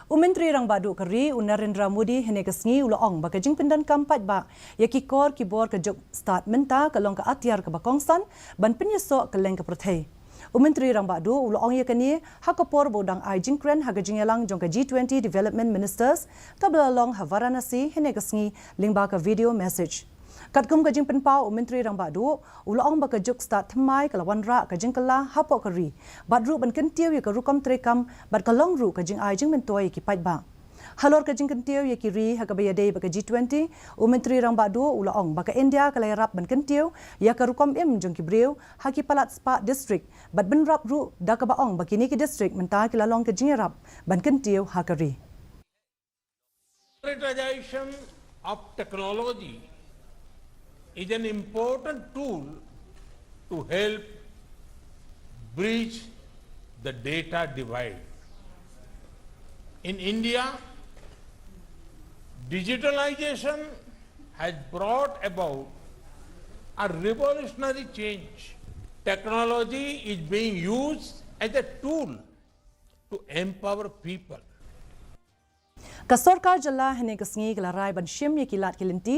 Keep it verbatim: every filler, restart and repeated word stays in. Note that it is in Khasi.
U Myntri Rangbah Duh ka ri, u Narendra Modi, hynne ka sngi u la ong ba ka jingpyndonkam paidbah ïa ki kor ki bor ka juk stad mynta ka long ka atiar kaba kongsan ban pynïasoh kylleng ka pyrthei. U Myntri Rangbah Duh u la ong ïa kane ha ka por ba u dang ai jingkren ha ka jingïalang jong ka G twenty Development Ministers kaba la long ha Varanasi hynne ka sngi lyngba ka video message. Katkum ka jingpynpaw, u Myntri Rangbah Duh u la ong ba ka juk stad thymmai ka la wanrah ka jingkylla hapoh ka ri bad ruh ban kyntiew ïa ka rukom treikam bad ka long ruh ka jingai jingmyntoi ïa ki paidbah. Halor ka jingkyntiew ïa ki ri ha kaba ïadei bad ka G twenty, u Myntri Rangbah Duh u la ong ba ka India ka la ïarap ban kyntiew ïa ka rukom im jong ki briew ha ki palat spah district bad bynrap ruh da kaba ong ba kine ki district mynta ki la long ka jingïarap ban kyntiew ha ka ri. Democratization of technology is an important tool to help bridge the data divide. In India, digitalization has brought about a revolutionary change. Technology is being used as a tool to empower people. Ka sorkar jylla hynne ka sngi ka la rai ban shim ïa ki lad ki lynti